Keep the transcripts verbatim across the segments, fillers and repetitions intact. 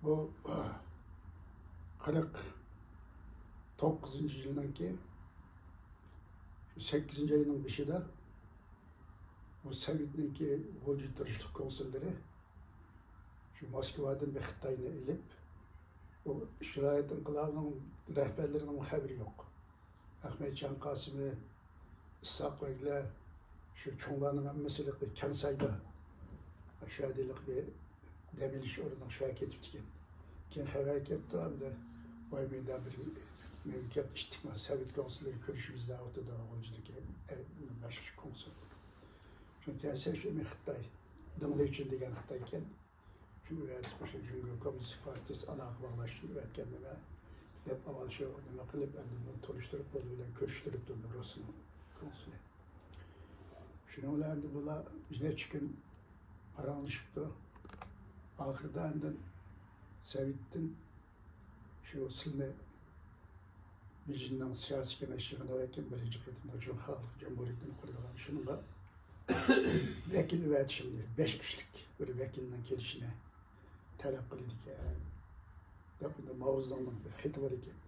بۇ قىرىق توققۇزىنچى يىلنىڭكى شۇ سەككىزىنچى ئاينىڭ بېشىدا بۇ سوۋېتنىڭكى غۇلجا تۇرۇشلۇق كونسۇللىرى شۇ موسكۋادىن بىر خىتاينى ئېلىپ، بۇ شىرائەت ئىنقىلابىنىڭ رەھبەرلىرىنىڭ خەۋىرى يوق. ئەخمەتجان قاسىمى، ئىسھاق بەگلەر، شۇ چوڭلارنىڭ ھەممىسى ھېلىقى كەڭسايدا، شۇ يەردە ھېلىقى بىر دەم ئېلىش ئورنىغا شۇ يەرگە كېتىپتىكەن. كېيىن خەۋەر كەپتۇ، ئەمدى ۋاي مۇنداق بىر مەملىكەت ئىتتىپاق سوۋېت كونسۇللىرى كۆرۈشىمىز دەۋاتىدۇ، غۇلجىدىكى باشقا كونسۇل. شۇ كەلسە شۇ خىتاي، دېڭ لېيچۈن دېگەن خىتاي ئىكەن. شۇ ئەتىپ شۇ جۇڭگو كوممۇنىست پارتىيىسى ئالاقە باغلاش ئۈچۈن ئەتكەن نېمە دەپ، ئاۋۋال شۇ نېمە قىلىپ، ئەمدى بۇنى تونۇشتۇرۇپ، بۇ بىلەن كۆرۈشتۈرۈپتۇ رۇسنىڭ كونسۇلى. شۇنىڭ بىلەن ئەمدى بۇلار بىر نەچچە كۈن پاراڭلىشىپتۇ. ئاخىرىدا ئاندىن سوۋېتتىن شۇ سىلنى بېيجىڭنىڭ سىياسىي كېڭەش يىغىنى ۋەكىل بىرىنچى قېتىمدا جۇڭخۇا خەلق جۇمھۇرىيىتىنى قۇرىدىغان شۇنىڭغا ۋەكىل ئەۋەتىشىمنى، بەش كىشىلىك بىر ۋەكىلنىڭ كېلىشىنى تەلەپ قىلىدىكەن دەپ، ئۇندا ماۋزېدۇڭنىڭ بىر خېتى بار ئىكەن.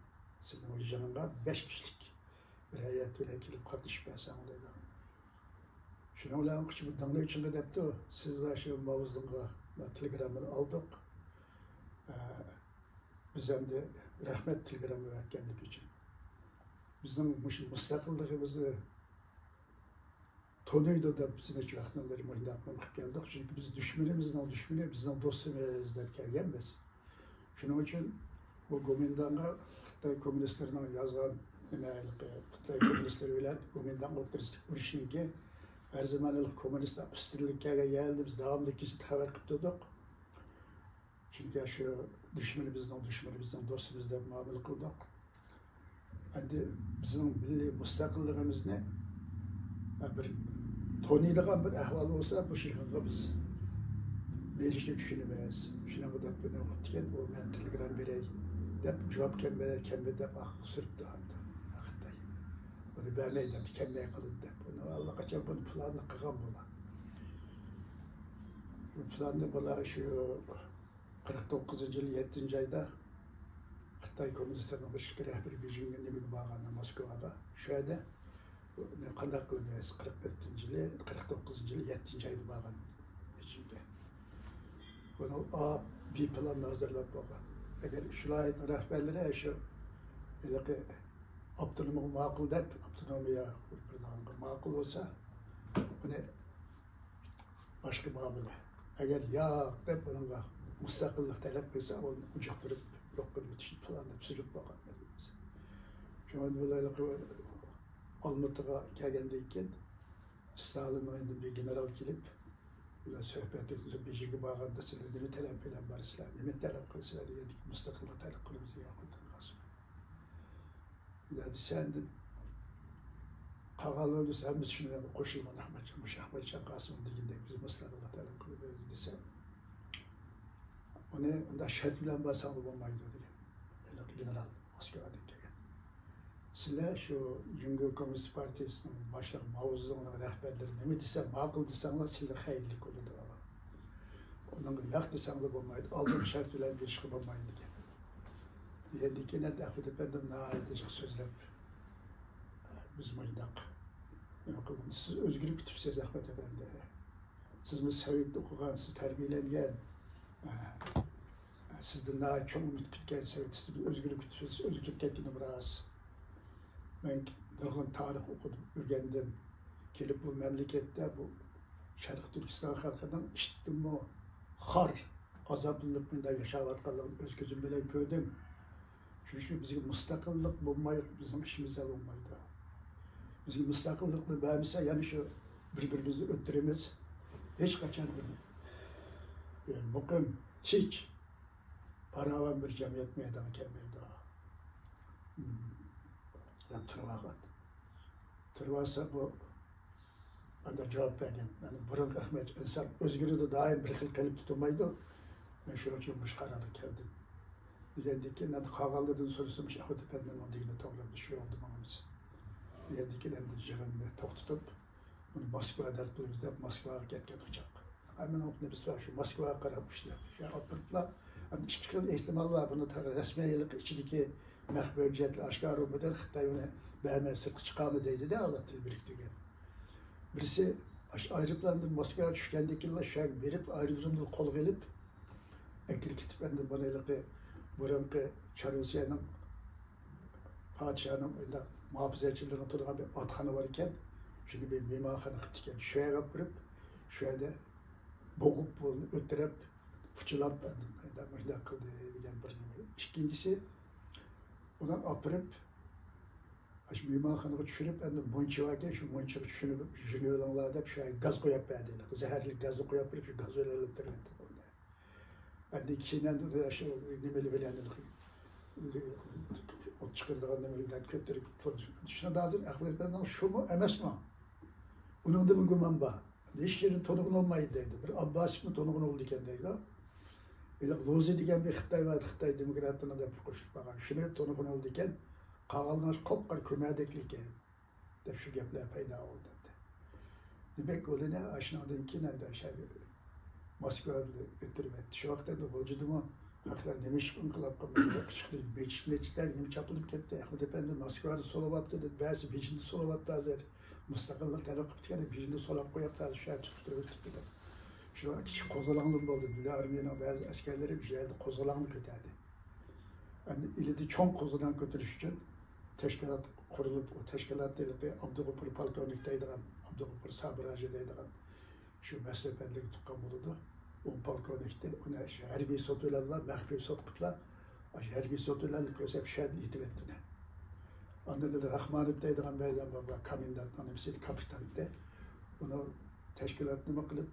سىزنىڭ يىغىنغا بەش كىشىلىك بىر ھەيئەت بىلەن كېلىپ قاتنىشىپ بەرسەڭ دەيدۇ. شۇنىڭ بىلەن ئۇ دېڭ لېيچۈنگە دەپتۇ، سىز شۇ ماۋزېدۇڭغا تېلېگراممىنى ئالدۇق. ئە، بىز ئەمدى رەھمەت تېلېگرامما ئەۋەتكەنلىكى ئۈچۈن. بىزنىڭ مۇشۇ مۇستەقىللىقىمىزنى تونۇيدۇ دەپ بىز نەچچە ۋاقىتتىن بېرى مۇنداق قىلىپ كەلدۇق. چۈنكى بىز دۈشمىنىمىزنىڭ دۈشمىنى بىزنىڭ دوستىمىز دەپ كەلگەنمىز. شۇنىڭ ئۈچۈن بۇ گومىنداڭغا خىتاي كوممۇنىستلىرىنىڭ يازغان نېمە، خىتاي كوممۇنىستلىرى بىلەن گومىنداڭ ئوتتۇرىسىدىكى ئۇرۇشنىڭكى ھەر زامانلىق كوممۇنىستلار ئۈستۈنلۈككە كەلگەن يەردە بىز داۋاملىق گېزىتتە خەۋەر قىلىپ تۇردۇق. چۈنكى شۇ دۈشمىنىمىزنىڭ دۈشمىنى بىزنىڭ دوستىمىز دەپ مۇئامىلە قىلدۇق. ئەمدى بىزنىڭ مىللىي مۇستەقىللىقىمىزنى بىر تونۇيدىغان بىر ئەھۋال بولسا، بۇ يىغىنغا بىز بېرىشنى چۈشىنىمىز. شۇنىڭغا دەپ بىر ئوقۇپتىكەن، ئۇ مەن تېلېگرام بېرەي دەپ جاۋاب كەلمىدى، كەلمىدى دەپ ئاخىرى سۈرۈپتۇ ئاندىن خىتاي. بۇنى بەرمەي دەپ، كەلمەي قالىدۇ دەپ. بۇنى ئاللىقاچان بۇنى پىلاننى قىلغان بۇلار. بۇ پىلاننى بۇلار شۇ قىرىق توققۇزىنچى يىلى يەتتىنچى ئايدا خىتاي كوممۇنىستلىرىنىڭ بىر ئىككى رەھبىرى بېيجىڭگە نېمىگە بارغان، موسكۋاغا. شۇ يەردە قانداق قىلىمىز؟ قىرىق تۆتىنچى يىلى، قىرىق توققۇزىنچى يىلى يەتتىنچى ئايدا بارغان بېيجىڭگە. بۇنىڭ ئا، بى پىلانىنى ھازىرلاپ بولغان. ئەگەر شۇ ۋىلايەتنىڭ رەھبەرلىرى شۇ ھېلىقى ئاپتونومغا ماقۇل دەپ، ئاپتونومىيە ماقۇل بولسا، بۇنى باشقا مۇئامىلە. ئەگەر ياق دەپ ئۇنىڭغا مۇستەقىللىق تەلەپ قىلسا، ئۇنى ئۇجۇقتۇرۇپ يوق قىلىپ ئۆتۈشنى پىلانلاپ سۈزۈپ بولغان. شۇڭا بۇلار ئالمۇتىغا كەلگەندىن كېيىن، ستالىننىڭ يېنىدىن بىر گېنېرال كېلىپ، بۇلار سۆھبەت ئۆتكۈزۈپ، بېيجىڭگە بارغاندا سىلەر نېمە تەلەپ بىلەن بارىسىلەر، نېمە تەلەپ قىلىسىلەر دېگەندىكىن، مۇستەقىللىق تەلەپ قىلىمىز دېگەن. يا دېسە، ئەمدى قالغانلىرىمىز ھەممىسى شۇنىڭغا قوشۇلغان، ئەخمەتجان، مۇشۇ ئەخمەتجان قاسىموف دېگەندەك، بىز مۇستەقىللىق تەلەپ قىلىمىز دېسە، ئۇنى ئۇنداق شەرت بىلەن بارساڭلار بولمايدۇ دېگەن. ھېلىقى گېنېرال موسكۋادىن كەلگەن. سىلەر شۇ جۇڭگو كوممۇنىست پارتىيىسىنىڭ باشلىقى ماۋزېدۇڭنىڭ رەھبەرلىرى نېمە دېسە، ماقۇل دېسەڭلار، سىلەر خەيرلىك بولىدۇ. ئۇنىڭغا ياق دېسەڭلار بولمايدۇ، ئالدىن شەرت بىلەن بېرىشقا بولمايدۇ دېگەن. دېگەندىن كېيىن ئەمدى ئەخمەت ئەپەندىم ناھايىتى جىق سۆزلەپ، بىز مۇنداق نېمە قىلدۇق، سىز ئۆزگىرىپ كېتىپسىز، ئەخمەت ئەپەندى. سىزمۇ سوۋېتتا ئوقۇغان، سىز تەربىيەلەنگەن. سىزدىن ناھايىتى چوڭ ئۈمىد كۈتكەن، سوۋېت سىستېمىسى ئۆزگىرىپ كېتىپسىز، ئۆزگىرىپ كەتكىنىم راست. مەن نۇرغۇن تارىخ ئوقۇدۇم، ئۆگەندىم. كېلىپ بۇ مەملىكەتتە، بۇ شەرقىي تۈركىستان خەلقىنىڭ ئىتتىنمۇ خار ئازابلىنىپ مۇنداق ياشاۋاتقانلىقىنى ئۆز كۆزۈم بىلەن كۆردۈم. شۇنىڭ ئۈچۈن بىزگە مۇستەقىللىق بولماي، بىزنىڭ ئىشىمىز ھەل بولمايدۇ. بىزگە مۇستەقىللىقنى بەرمىسە، يەنە شۇ بىر-بىرىمىزنى ئۆلتۈرىمىز. ھېچقاچان بىر، بىر مۇقىم، تىنچ، پاراۋان بىر جەمئىيەت مەيدانغا كەلمەيدۇ. مم. يەنە تۇرۇۋالغان. تۇرۇۋالسا بۇ ئانداق جاۋاب بەرگەن. مانا بۇرۇنقى ئەخمەت ئىنسان ئۆزگىرىدۇ، دائىم بىر خىل قېلىپتا تۇرمايدۇ. مەن شۇنىڭ ئۈچۈن مۇشۇ قارارغا كەلدىم. دېگەندىن كېيىن، ئەمدى قالغانلىرىدىن سورىسا، مۇشۇ ئەخمەت ئەپەندىنىڭ دېگىنى توغرا، شۇ يولدا ماڭىمىز. دېگەندىن كېيىن، ئەمدى يىغىننى توختىتىپ، بۇنى موسكۋادا دەپ قويىمىز دەپ، موسكۋاغا كەتكەن ئۇچاق. ئەمما مېنىڭ نېمىسى بار، شۇ موسكۋاغا قاراپ ئۇچتى. شۇ ئاپىرىپلا، ئىككى خىل ئېھتىمال بار. بۇنى تېخى رەسمىي ھېلىقى ئىچىدىكى مەخپىي ھۆججەتلەر ئاشكارا بولمىدى. خىتاي ئۇنى بەرمەي سىرتقا چىقارمىدى دەيدۇ-دە، ئۇلار تىل بىرىكتۈرگەن. بىرسى، ئاشۇ ئايروپىلاندىن موسكۋاغا چۈشكەندىن كېيىنلا شۇ يەرگە بېرىپ، ئايروپىلاننى قولغا ئېلىپ، ئەكىرىپ كېتىپ، ئەمدى بۇنى ھېلىقى بۇرۇنقى چاررۇسىيەنىڭ پادىشاھىنىڭ ئۇنداق مۇھاپىزەتچىلىرىنى تۇرىدىغان بىر ئاتخانا بار ئىكەن، شۇنى بىر مېھمانخانا قىپتىكەن. شۇ يەرگە ئاپىرىپ، شۇ يەردە بوغۇپ، بۇنى ئۆلتۈرۈپ، پۇچىلاپ، مۇنداق، مۇنداق قىلدى دېگەن بىر نېمە. ئىككىنچىسى، ئۇنى ئاپىرىپ، شۇ مېھمانخانىغا چۈشۈرۈپ، ئەمدى مۇنچا باركەن، شۇ مۇنچىغا چۈشۈرۈپ، يۈزۈنۈۋېلىڭلار دەپ، شۇ يەرگە گاز قويۇپ بەردى. زەھەرلىك گازنى قويۇپ بېرىپ، شۇ گاز بىلەن ئۆلتۈرۈۋەتتى ئۇنى. ئەمدى كېيىن ئەمدى شۇ نېمىلەر بىلەن، ئوت چىقىرىدىغان نېمە بىلەن كۆتۈرۈپ، شۇندا ھازىر ئەخمەت ئەپەندىنىڭ شۇمۇ ئەمەسمۇ؟ ئۇنىڭدىمۇ گۇمان بار. ھېچ يېرىنى تونۇغىلى بولمايدۇ دەيدۇ. بىر ئابباسوفمۇ تونۇغىلى بولىدىكەن دەيدۇ. ھېلىقى لۇزى دېگەن بىر خىتاي بار، خىتاي دېموكراتلىرىنىڭ دەپ قوشۇلۇپ قالغان. شۇنى تونۇغىلى بولىدىكەن. قالغانلار قاپقارا كۆمەدەكلىكەن دەپ شۇ گەپلەر پەيدا بولدى ئەمدى. دېمەك، ئۇلىنى ئاشۇنىڭدىن كېيىن ئەمدى ئاشۇ موسكۋادا ئۆتتۈرۈۋەتتى. شۇ ۋاقىتتا ئەمدى غۇلجىدىمۇ خەقلەر نېمە ئىش ئىنقىلاب قىلمىدى؟ چىقتى، بېچىت، مېچىتلەر نېمە چاپلىنىپ كەتتى؟ ئەخمەت ئەپەندى موسكۋادا سولاۋاپتۇ دېدى، بەزىسى بېيجىڭدا سولاۋاپتۇ ھازىر. مۇستەقىللىق تەلەپ قىلىپتىكەن، بېيجىڭدا سولاپ قويۇپتۇ، ھازىر شۇ يەردە تۇتۇپ تۇرۇۋېتىپتۇ دەپ. شۇ كىچىك قوزغىلاڭلىرى بولدى. مىللىي ئارمىيەنىڭ بەزى ئەسكەرلىرى شۇ يەردە قوزغىلاڭنى كۆتەردى. ئەمدى ئىلىدە چوڭ قوزغىلاڭ كۆتۈرۈش ئۈچۈن تەشكىلات قۇرۇلۇپ، ئۇ تەشكىلاتتا ھېلىقى ئابدۇغوپۇر پولكوۋنىك دەيدىغان، ئابدۇغوپۇر سابىر ھاجى دەيدىغان شۇ مەسلىھەت ئەپەندىگە تۇغقان بولىدۇ. ئۇ پولكوۋنىكتى، ئۇنى شۇ ھەربىي سوت بىلەنلا، مەخپىي سوت قىلىپلا، ئاشۇ ھەربىي سوت بىلەن كۆرسەپ شۇ يەردىن ئېتىۋەتتى ئۇنى. ئاندىن راخمانوف دەيدىغان بەزەن بار، كومېندانتنىڭ نېمىسى ئىدى، كاپىتان ئىدى. ئۇنى تەشكىلات نېمە قىلىپ،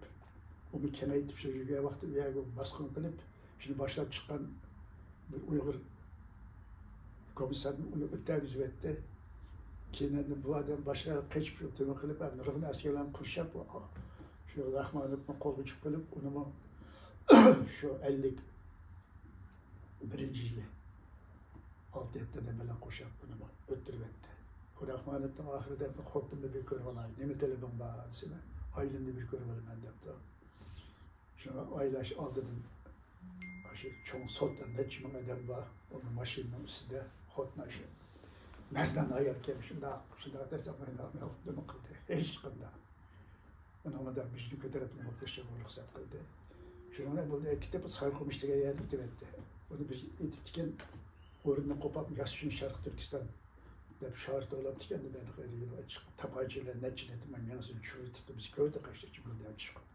ئۇنى كېڭەيتىپ، شۇ يۈرگەن ۋاقتى ئۇ يەرگە باسقۇن قىلىپ، شۇنى باشلاپ چىققان بىر ئۇيغۇر كومىسسارنى ئۇنى ئۆتكۈزۈۋەتتى. كېيىن ئەمدى بۇ ئادەم باشقا يەرگە قېچىپ، شۇ تۈمە قىلىپ، ئەمدى نۇرغۇن ئەسكەرلەرنى قورشاپ، شۇ راخمانوفنى قولغا چۈپ قىلىپ، ئۇنىمۇ شۇ ئەللىك بىرىنچى يىلى ئالتە يەتتە ئادەم بىلەن قورشاپ ئۇنىمۇ ئۆلتۈرۈۋەتتى. ئۇ راخمانوفنىڭ ئاخىرىدا خوتۇنۇمنى بىر كۆرۈۋالاي، نېمە تەلىپىڭ بار دېسە، ئائىلەمنى بىر كۆرۈۋالىمەن دەپتۇ. شۇڭا ئايلاش ئالدىدىن شۇ چوڭ سوتتا نەچچە مىڭ ئادەم بار، ئۇنى ماشىنىنىڭ ئۈستىدە خوتۇن ئاشۇ مەردان ئايالكەن، شۇنداق، شۇنداق دېسەم، نېمە قىلدى؟ ھېچقانداق. ئۇنىڭ بىلەن بىزنى كۆتۈرۈپ نېمە قىلىشىغا رۇخسەت قىلدى. شۇنىڭ بىلەن بۇنى ئەكېتىپ سايقۇمۇش دېگەن يەرگە ئېتىۋەتتى. بۇنى بىز ئېتىپتىكەن، ئورنىنى قوپاپ، ياز ئۈچۈن شەرقىي تۈركىستان دەپ شائىر توۋلاپتىكەن، تاپانچا بىلەن نەچچە نېمە مېڭىسىنى چۈشۈرۈۋېتىپتۇ. بىز كۆردۇق، ئاشۇ گۈلدەن چىقىپ.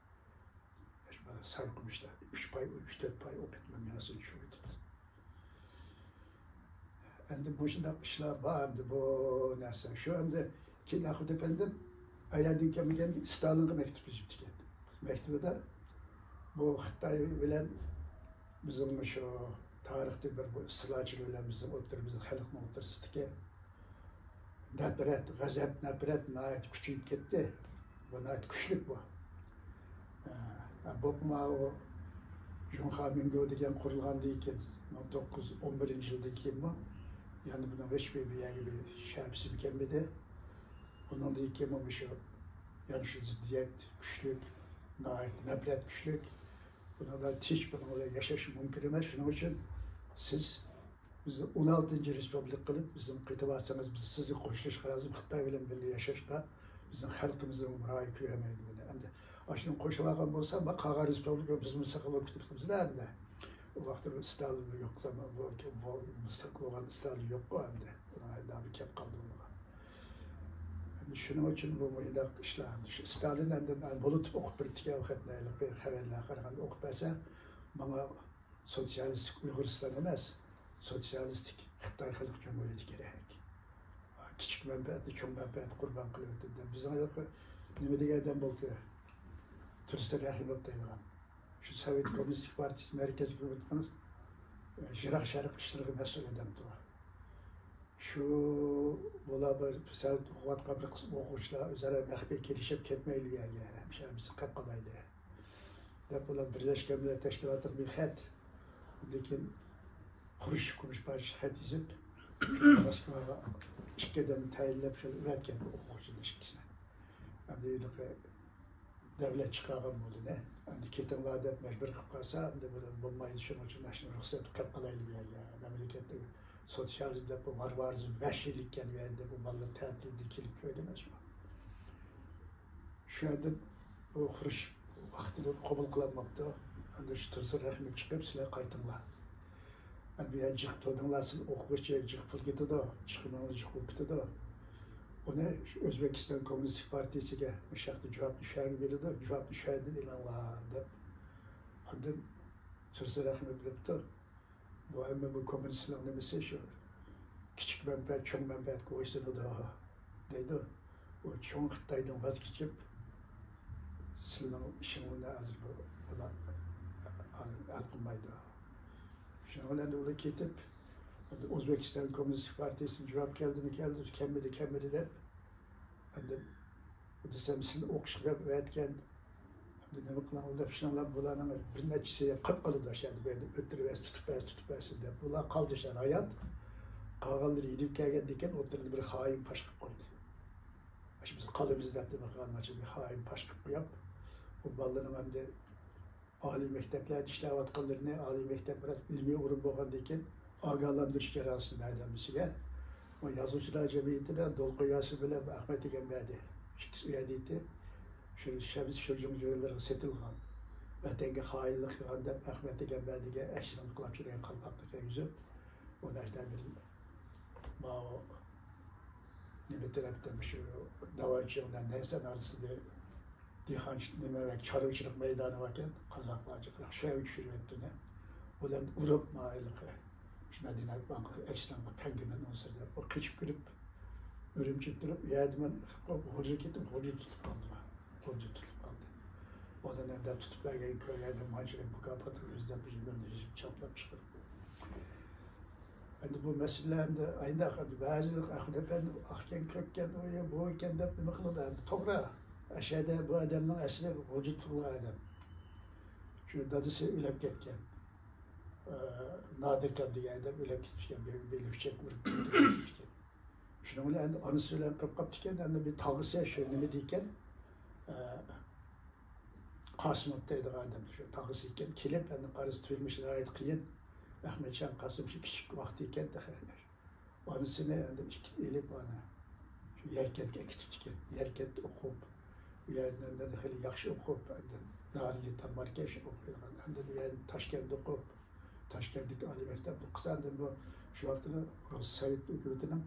سايقۇمۇشتا ئۈچ پاي، ئۈچ تۆت پاي ئوق ئېتىپ مېڭىسىنى چۈشۈرۈۋېتىپتۇ. ئەمدى مۇشۇنداق ئىشلار بار ئەمدى بۇ نەرسە. شۇ ئەمدى كېيىن ئەخمەت ئەپەندىم ئايلاندىن كەلمىگەندىن كېيىن ستالىنغا مەكتۇپ يېزىپتىكەن. مەكتۇبىدا بۇ خىتاي بىلەن بىزنىڭ شۇ تارىختا بىر بۇ ئىستىلاچىلار بىلەن بىزنىڭ ئوتتۇرىمىزدا، خەلقنىڭ ئوتتۇرىسىدىكى نەپرەت، غەزەپ، نەپرەت ناھايىتى كۈچىيىپ كەتتى. بۇ ناھايىتى كۈچلۈك بۇ. ئە، بولۇپمۇ ماۋۇ جۇڭخۇا مىڭگو دېگەن قۇرۇلغاندىن كېيىن، مىڭ توققۇز يۈز ئون بىرىنچى يىلدىن كېيىنمۇ، يەنە بۇنىڭ ھېچبىر بۇ يەرگە بىر شەپىسىمۇ كەلمىدى. ئۇنىڭدىن كېيىنمۇ مۇشۇ، يەنە شۇ زىددىيەت كۈچلۈك، ناھايىتى نەپرەت كۈچلۈك. بۇنىڭ بىلەن تىنچ، بۇنىڭ بىلەن ياشاش مۇمكىن ئەمەس. شۇنىڭ ئۈچۈن سىز بىزنى ئون ئالتىنچى رېسپۇبلىكا قىلىپ، بىزنى قېتىۋالسىڭىز، بىز سىزگە قوشۇلۇشقا رازى، خىتاي بىلەن بىللە ياشاشقا. بىزنىڭ خەلقىمىزنىڭ رايى كۆرمەيدۇ بۇنى. ئەمدى ئاشۇنى قوشۇۋالغان بولسا، ما قالغان رېسپۇبلىكا بىزمۇ ساقلاپ كېتىپتىمىز ئەمدى. ئۇ ۋاقىتتا ستالىن يوق زامان، بۇ، بۇ مۇستەقىل بولغان ستالىن يوققۇ ئەمدى. بۇنىڭ داۋامى كەپ قالدى بۇنىڭغا. ئەمدى شۇنىڭ ئۈچۈن بۇ مۇنداق ئىشلار. شۇ ستالىن ئاندىن بۇلىتىپ ئوقۇپ بېرىپتىكەن، ئۇ خەتنى ھېلىقى خەۋەرلەرگە قارىغاندا ئوقۇپ بەرسە، ماڭا سوتسىيالىستىك ئۇيغۇرىستان ئەمەس، سوتسىيالىستىك خىتاي خەلق جۇمھۇرىيىتى كېرەك. كىچىك مەنپەئەتنى چوڭ مەنپەئەتكە قۇربان قىلىۋېتىدۇ. بىزنىڭ ھېلىقى نېمە دېگەن ئادەم بولدى؟ تۇرسۇن رەھىموف دەيدىغان. شۇ سوۋېت كوممۇنىستىك پارتىيىسى مەركىزىي كومىتېتىنىڭ، ئە، يىراق شەرق ئىشلىرىغا مەسئۇل ئادەمدۇ. شۇ، بۇلار بىر سەۋەب ئوقۇۋاتقان بىر قىسىم ئوقۇغۇچىلار ئۆزئارا مەخپىي كېلىشىپ كەتمەيلى يەرگە، ھەمىشە بىز قېلىپ قالايلى دەپ، بۇلار بىرلەشكەن مىللەت تەشكىلاتىغا بىر خەت، ئاندىن كېيىن قۇرۇش، قۇرۇش باشلىقى خەت يېزىپ، موسكۋاغا ئىككى ئادەمنى تەيىنلەپ، شۇ ئەۋەتكەن بۇ ئوقۇغۇچىنى ئىككىسىنى. ئەمدى ھېلىقى دەۋلەت چىقارغان بولدى، نە؟ ئەمدى كېتىڭلار دەپ مەجبۇر قىلىپ قالسا، ئەمدى بۇ بولمايدۇ، شۇنىڭ ئۈچۈن ماشىنا رۇخسەت قىلىپ قېلىپ قالايلى بۇ يەرگە. مەملىكەتتە سوتسىيالىزم دەپ بۇ باربارىزم، ۋەھشىيلىككەن بۇ يەردە، بۇ بالىلار تەتىلدە كېلىپ كۆردى ئەمەسمۇ؟ شۇ يەردىن ئۇ خرۇشچېف ۋاقتىدا قوبۇل قىلالماپتۇ. ئەمدى شۇ تۇرسۇن رەھىموف چىقىپ، سىلەر قايتىڭلار. ئەمدى يەنە جىق تۇردۇڭلار، سىز ئوقۇغۇچى، جىق پۇل كېتىدۇ، چىقىمىڭىز جىق بولۇپ كېتىدۇ. ئۇنى شۇ ئۆزبېكىستان كوممۇنىستىك پارتىيىسىگە، مۇشۇ ياقتا جاۋابنى شۇ يەرگە بېرىدۇ، جاۋابنى شۇ يەردىن ئېلىڭلار دەپ. ئاندىن تۇرسۇن رەھىموف بىلىپتۇ. بۇ ھەممە بۇ كوممۇنىستلارنىڭ نېمىسى شۇ. كىچىك مەنپەئەت، چوڭ مەنپەئەتكە بويسۇنىدۇ، دەيدۇ. ئۇ چوڭ خىتايدىن ۋاز كېچىپ، سىلىنىڭ ئىشىڭلارنى ھازىر بۇ، بۇلار ھەل قىلمايدۇ. شۇنىڭ بىلەن ئۇلار كېتىپ، ئۆزبېكىستان كوممۇنىستىك پارتىيىسىدىن جاۋاب كەلدىمۇ كەلدى، كەلمىدى، كەلمىدى دەپ، ئەمدى دېسەم، سىلىنى ئوقۇشقا بەرگەن، ئەمدى نېمە قىلاڭلار دەپ، شۇنىڭ بىلەن بۇلارنىڭ بىر نەچچىسى قاپ قالىدۇ، ئاشۇ يەردە بۇ يەردە ئۆلتۈرۈۋەرسۇن، تۇتۇپ بەرسۇن، تۇتۇپ بەرسۇن دەپ. بۇلار قالدى شۇ ھايات. قالغانلىرى يېنىپ كەلگەندىن كېيىن، ئوتتۇرىدا بىر خائىن پاش قىلىپ قويدى. ئاشۇ بىز قالىمىز دەپ نېمە قىلغان، بىر خائىن پاش قىلىپ قويۇپ، ئۇ بالىلارنىڭ ئەمدى ئالىي مەكتەپلەردە ئىشلەۋاتقانلىرىنى، ئالىي مەكتەپ بىرەر ئىلمىي ئورۇن بولغاندىن كېيىن ئاگاھلاندۇرۇش جەريانىسىدا ھەدەممىسىگە، بۇ يازغۇچىلار جەمئىيىتىدە دولقۇن ياسىن بىلەن ئەخمەت ئىگەمبەردى ئىككىسى ئۇ يەردە ئىدى. شۇ شەمس شۇجىڭ جۈرىلىرىغا سېتىلغان، ۋەتەنگە خائىنلىق قىلغان دەپ ئەخمەت ئىگەمبەردىگە ئەشىنىڭ قىلاپ چۈشۈرگەن قالپاقنى كىيگۈزۈپ، ئۇنى ئاشۇنداق بىر ماۋۇ نېمە تەرەپتە، مۇشۇ داۋايچىڭ بىلەن نەيسەن ئارىسىدا دېھقان نېمە، چارۋىچىلىق مەيدانى باركەن، قازاقلار جىقراق شۇ يەرگە چۈشۈرۈۋەتتى ئۇنى. ئۇلارنى ئۇرۇپ، ماۋۇ ھېلىقى شۇ مەدىنە بانكا ئەكسىلانغا پەنگىمەن ئۇنسىز دەپ، ئۇ قېچىپ كىرىپ، ئۈرۈمچىگە تۇرۇپ، ئۇ يەردە مەن غۇلجىغا كېتىپ، غۇلجىدا تۇتۇلۇپ قالدى. غۇلجىدا تۇتۇلۇپ قالدى. ئۇلارنى ئەمدى تۇتۇپ بەرگەن كۆرگەندە مانچىلىك مۇكاپاتى ئۆزى دەپ، بىر يىلنى يېزىپ، چاپلاپ چىقىرىپ. ئەمدى بۇ مەسىلىلەر ئەمدى ئاينداق، ئەمدى بەزى ئەخمەت ئەپەندى ئاقكەن، كۆككەن، ئۇ يا بۇ ئىكەن دەپ نېمە قىلىدۇ ئەمدى. توغرا، ئەشەدە بۇ ئادەمنىڭ ئەسلى غۇلجىدا تۇغۇلغان ئادەم. شۇ دادىسى ئۆلۈپ كەتكەن. ئە، نادىر ئاكام دېگەن ئادەم ئۆلۈپ كېتىپتىكەن، بىر، بىر لۈكچەك ئۇرۇپ كېتىپتىكەن. شۇنىڭ بىلەن ئەمدى ئانىسى بىلەن قېلىپ قاپتىكەن، ئەمدى بىر تاغىسى شۇ نېمە دېيىكەن، ئە، قاسىموف دەيدىغان ئادەم شۇ تاغىسى ئىكەن. كېلىپ، ئەمدى قارىسا، تۇرمۇشى ناھايىتى قىيىن. ئەخمەتجان قاسىم شۇ كىچىك ۋاقتى ئىكەن تېخى. ئانىسىنى ئەمدى ئىككى ئېلىپ، ئانا شۇ يەركەنتكە ئەكېتىپتىكەن. يەركەنتتە ئوقۇپ، ئۇ يەردىن ئاندىن خېلى ياخشى ئوقۇپ، ئاندىن دارىلئېتام باركەن، شۇ ئوقۇيدىغان. ئاندىن ئۇ يەردىن تاشكەنتتە ئوقۇپ، تاشكەنتتىكى ئالىي مەكتەپنى ئوقۇسا، ئاندىن بۇ شۇ ۋاقىتتا سوۋېت ھۆكۈمىتىنىڭ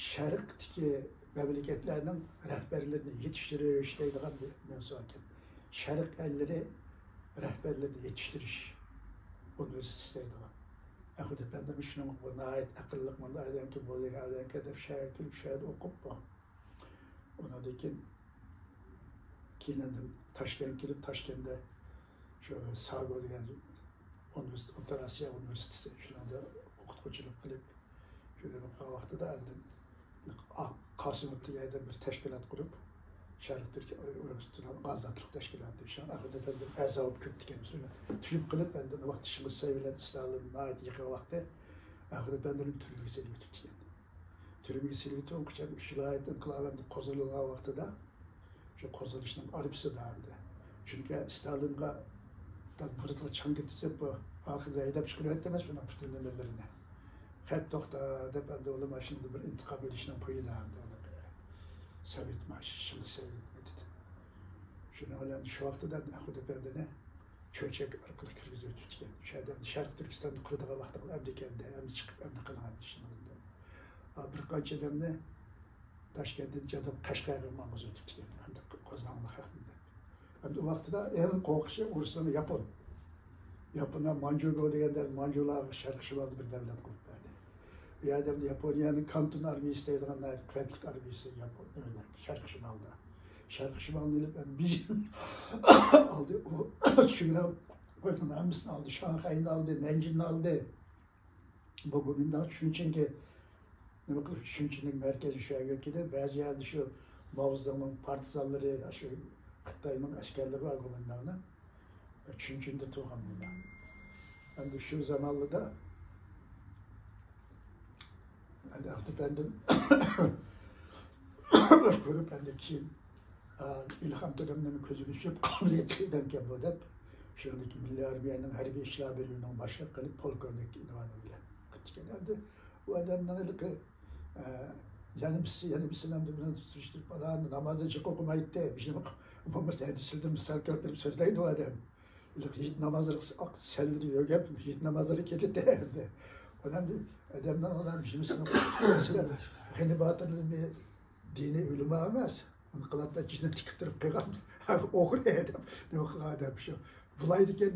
شەرقتىكى مەملىكەتلەرنىڭ رەھبەرلىرىنى يېتىشتۈرۈش دەيدىغان بىر مەۋزۇ ئىكەن. شەرق ئەللىرى رەھبەرلىرىنى يېتىشتۈرۈش ئۇنىۋېرسىتېتى دەيدىغان. ئەخمەت ئەپەندىم شۇنىڭغا بۇ ناھايىتى ئەقىللىق، مۇنداق ئادەمكەن، بۇ دېگەن ئادەمكەن دەپ شۇ يەرگە كېلىپ، شۇ يەردە ئوقۇپتۇ. ئۇنىڭدىن كېيىن، كېيىن ئاندىن تاشكەنتكە كېلىپ، تاشكەنتتە شۇ ساگو دېگەن ئۇنىۋېرسىتېت، ئوتتۇرا ئاسىيا ئۇنىۋېرسىتېتى، شۇنىڭدا ئوقۇتقۇچىلىق قىلىپ، شۇ يەردە ئوقۇغان ۋاقتىدا ئاندىن قاسىموف دېگەن يەردە بىر تەشكىلات قۇرۇپ، شەرقىي تۈركىي ئۇيغۇرىستان ئازادلىق تەشكىلاتى، شۇنىڭ ئەخمەت ئەپەندىم ئەزا بولۇپ كۆپتىكەن. شۇنى تۈرۈپ قىلىپ، ئاندىن ۋاقتى شىڭخۇي بىلەن ستالىن ناھايىتى يېقىن ۋاقتى ئەخمەت ئەپەندىمنى تۈرمىگە سېلىۋېتىپتىكەن. تۈرمىگە سېلىۋېتىپ، ئۇنىڭغىچە شىلائىت ئىنقىلابى ئەمدى قوزغىلىدىغان ۋاقتىدا، شۇ قوزغىلىشنىڭ ئارىپسىدا ئەمدى. چۈنكى ستالىنغا بۇرۇتقا چاڭ كېتىزىپ، بۇ ئاخىرىدا ھەيدەپ چىقىرىۋەتتى ئەمەس، بۇنىڭ پۈتۈن نېمىلىرىنى. خەپ توختا دەپ، ئەمدى ئۇلار مانا شۇنىڭدا بىر ئىنتىقام ئېلىشنىڭ پۇلىدا ئەمدى ئۇنى سوۋېت مانا شىڭخۇي سوۋېت دېدى. شۇنىڭ بىلەن شۇ ۋاقتىدا ئەخمەت ئەپەندىنى چۆچەك ئارقىلىق كىرگۈزۈپ ئۆتۈپتىكەن. شۇ يەردە ئەمدى شەرقىي تۈركىستاننى قۇرىدىغان ۋاقتىڭلار ئەمدى كەلدى، ئەمدى چىقىپ، ئەمدى قىلىڭ ئەمدى شۇنىڭ بىلەن. ئا، بىر قانچە ئادەمنى تاشكەنتتىن جاداپ قەشقەرگە ماڭغۇزۇپ ئۆتۈپتىكەن. ئەمدى قوزغاڭلىق ھەققىدە. ئەمدى ئۇ ۋاقتىدا ئەڭ قورقۇشى ئورۇسلارنىڭ ياپون. ياپونلار مانجۇگو دېگەن دەۋلەت، مانجۇلارغا شەرقىي شىمالدا بىر دەۋلەت قۇرۇپ بەردى. ئۇ يەردە ياپونىيەنىڭ كانتون ئارمىيىسى دەيدىغان ناھايىتى قۇۋۋەتلىك ئارمىيىسى ياپون، شەرقىي شىمالدا. شەرقىي شىمالنى ئېلىپ، بېيجىڭ ئالدى، ئۇ شىنجاڭ ھەممىسىنى ئالدى، شاڭخەينى ئالدى، نەنجىننى ئالدى. بۇ گومىنداڭ چۈنچىڭگە نېمە قىلىپ، چۈنچىڭنىڭ مەركىزى شۇ يەرگە كېلىپ، بەزى يەردە شۇ ماۋزېدۇڭنىڭ پارتىزانلىرى، شۇ خىتاينىڭ ئەسكەرلىرى بار گومىنداڭنىڭ. چۈنچىڭدە تۇرغان بۇلار. ئەمدى شۇ زامانلىدا ئەمدى ئەخمەت ئەپەندىم كۆرۈپ، ئەمدى كېيىن ئىلھام تۆرەمنىڭ كۆزىگە چۈشۈپ، قابىلىيەتلىك ئادەمكەن بۇ دەپ، شۇنىڭدىكى مىللىي ئارمىيەنىڭ ھەربىي ئىشلار بۆلۈمىنىڭ باشلىقى قىلىپ، پولكوۋنىك ئۇنۋانى بىلەن قىپتىكەن. ئەمدى ئۇ ئادەمنىڭ ھېلىقى، ئە، يەنە بىرسى، يەنە بىرسىنى ئەمدى بۇنى سۈرۈشتۈرۈپ، ئانا نامازنى جىق ئوقۇمايتتى. بىزنىڭ بولمىسا ھەدىسلىرىدىن مىسال كەلتۈرۈپ سۆزلەيدۇ ئۇ ئادەم. ھېلىقى ھېيت نامازلىرى سەللىرى يۆگەپ، ھېيت نامازلىرى كېتىتتى ئەمدى. ئۇنى ئەمدى ئادەمنىڭ ئۇلار جىمىسىنى غېنى باتۇرنىڭ بىر دىنىي ئۆلىمى ئەمەس. ئىنقىلابتا جېنىنى تىكىپ تۇرۇپ قىلغان ئوغرى ئادەم، نېمە قىلغان ئادەم شۇ. بۇلايدىكەن،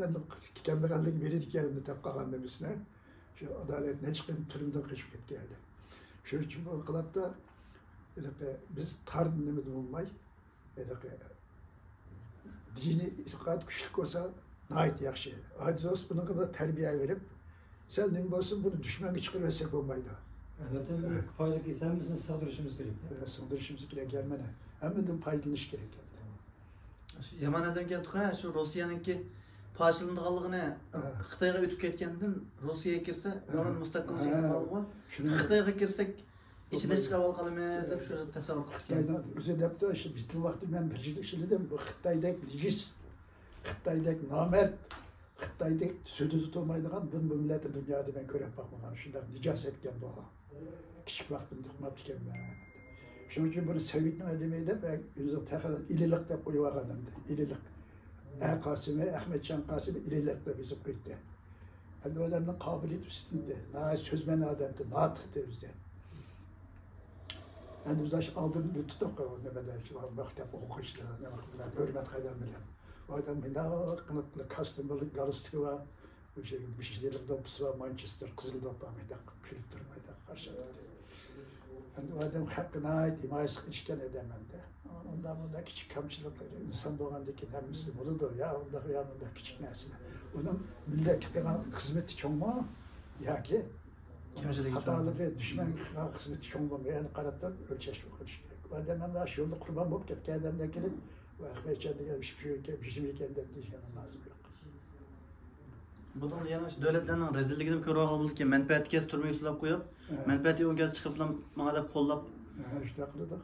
كەمبەغەللىككە بېرىدىكەن دەپ قالغان نېمىسىنى. شۇ ئادالەت نەچچە قېتىم تۈرمىدىن قېچىپ كەتكەن ئادەم. شۇنىڭ ئۈچۈن بۇ ئىنقىلابتا ھېلىقى بىز تار نېمىدە بولماي، ھېلىقى دىنىي ئېتىقاد كۈچلۈك بولسا ناھايىتى ياخشى. ئاجىز بولسا بۇنىڭغا بىر تەربىيە بېرىپ، سەل نېمە بولسۇن، بۇنى دۈشمەنگە چىقىرىۋەتسەك بولمايدۇ. ۋەتەندىكى پايدىكى ھەممىسىنى سىغدۇرۇشىمىز كېرەك. ئە، سىغدۇرۇشىمىز كېرەك. ھەممىنى، ھەممىدىن پايدىلىنىش كېرەك. يامان ئادەم ئىكەن تۇقا، شۇ روسىيەنىڭكى پارچىلىنىدىغانلىقىنى، ھە. خىتايغا ئۆتۈپ كەتكەندىن روسىيەگە كىرسە، ھە. داۋام مۇستەقىل ھە. ئېھتىمالى بار. شۇنى خىتايغا كىرسەك، ئىچىدە ئىشقا ئاۋال قالىمىز دەپ شۇ تەسەۋۋۇر قىلىپ كەلدى. خىتاينىڭ ئۆزى دەپتۇ، شۇ بىزنىڭ ۋاقتى مەن بىر يىل ئىچىدە بۇ خىتايدەك نىجىس، خىتايدەك نامەرد، خىتايدەك سۆزى تۇتۇلمايدىغان بۇ مىللەتنى دۇنيادا مەن كۆرۈپ باقمىغان، شۇنداق نىجاسەتكەن بۇ. كىچىك ۋاقتىمدا ئۇقماپتىكەنمەن. شۇنىڭ ئۈچۈن بۇنى سوۋېتنىڭ ئادىمى دەپ، ئۆزىنىڭ تەخەللۇس ئىلىلىق دەپ قويۇۋالغان ئەمدى. ئىلىلىق. ئە قاسىمى، ئەخمەتجان قاسىمى ئىلىلىق دەپ يېزىپ قويدى. ئەمدى ئۇ ئادەمنىڭ قابىلىيىتى ئۈستۈندە، ناھايىتى سۆزمەن ئادەمدى، ناتىقتى ئۆزى. ئەمدى بىز ئاشۇ ئالدىن ئۆتتۇق، نېمىدە، شۇ مەكتەپ ئوقۇغۇچىلار، نېمە قىلغان، ھۆرمەت قەدەم بىلەن. ئۇ ئادەم مۇنداق قىلىپ، كاستيۇم بولۇپ، گالستۇكى بار، ئۆشە مىشىلىن دوپپىسى بار، مانچېستېر قىزىل دوپپا، مۇنداق كۈلۈپ تۇرۇپ، مۇنداق قارشى ئالدى. ئەمدى ئۇ ئادەم ھەققى ناھايىتى ھىمايىسىگە ئېرىشكەن ئادەم ئەمدى. ئۇنداق، مۇنداق كىچىك كەمچىلىكلىرى ئىنسان بولغاندىن كېيىن ھەممىسىدە بولىدۇ. يا ئۇنداق، يا مۇنداق كىچىك نەرسىلەر. ئۇنىڭ مىللەتكە قىلغان خىزمىتى چوڭمۇ ياكى كەمچىلىكى چوڭ. خاتالىقى، دۈشمەنگە قىلغان خىزمىتى چوڭمۇ؟ يەنى قاراپ تۇرۇپ ئۆلچەش قىلىش كېرەك. ئۇ ئادەم ھەم شۇ يولدا قۇربان بولۇپ كەتكەن ئادەمدىن كېلىپ، ئۇ ئەخمەتجان دېگەن ئىش شۇ ئىكەن، بىزمىكەن دەپ دېيىشكەن لازىم يوق. بۇنىڭدا يەنە شۇ دۆلەتلەرنىڭ رەزىللىكىنى كۆرۈۋالغان بولىدىكەن، مەنپەئەتى كەلسە تۈرمىگە سولاپ قويۇپ، ھە. مەنپەئەتى ئۇنىڭ كەلسە چىقىرىپلا ماڭا دەپ قوللاپ. ھە، شۇنداق قىلىدۇ.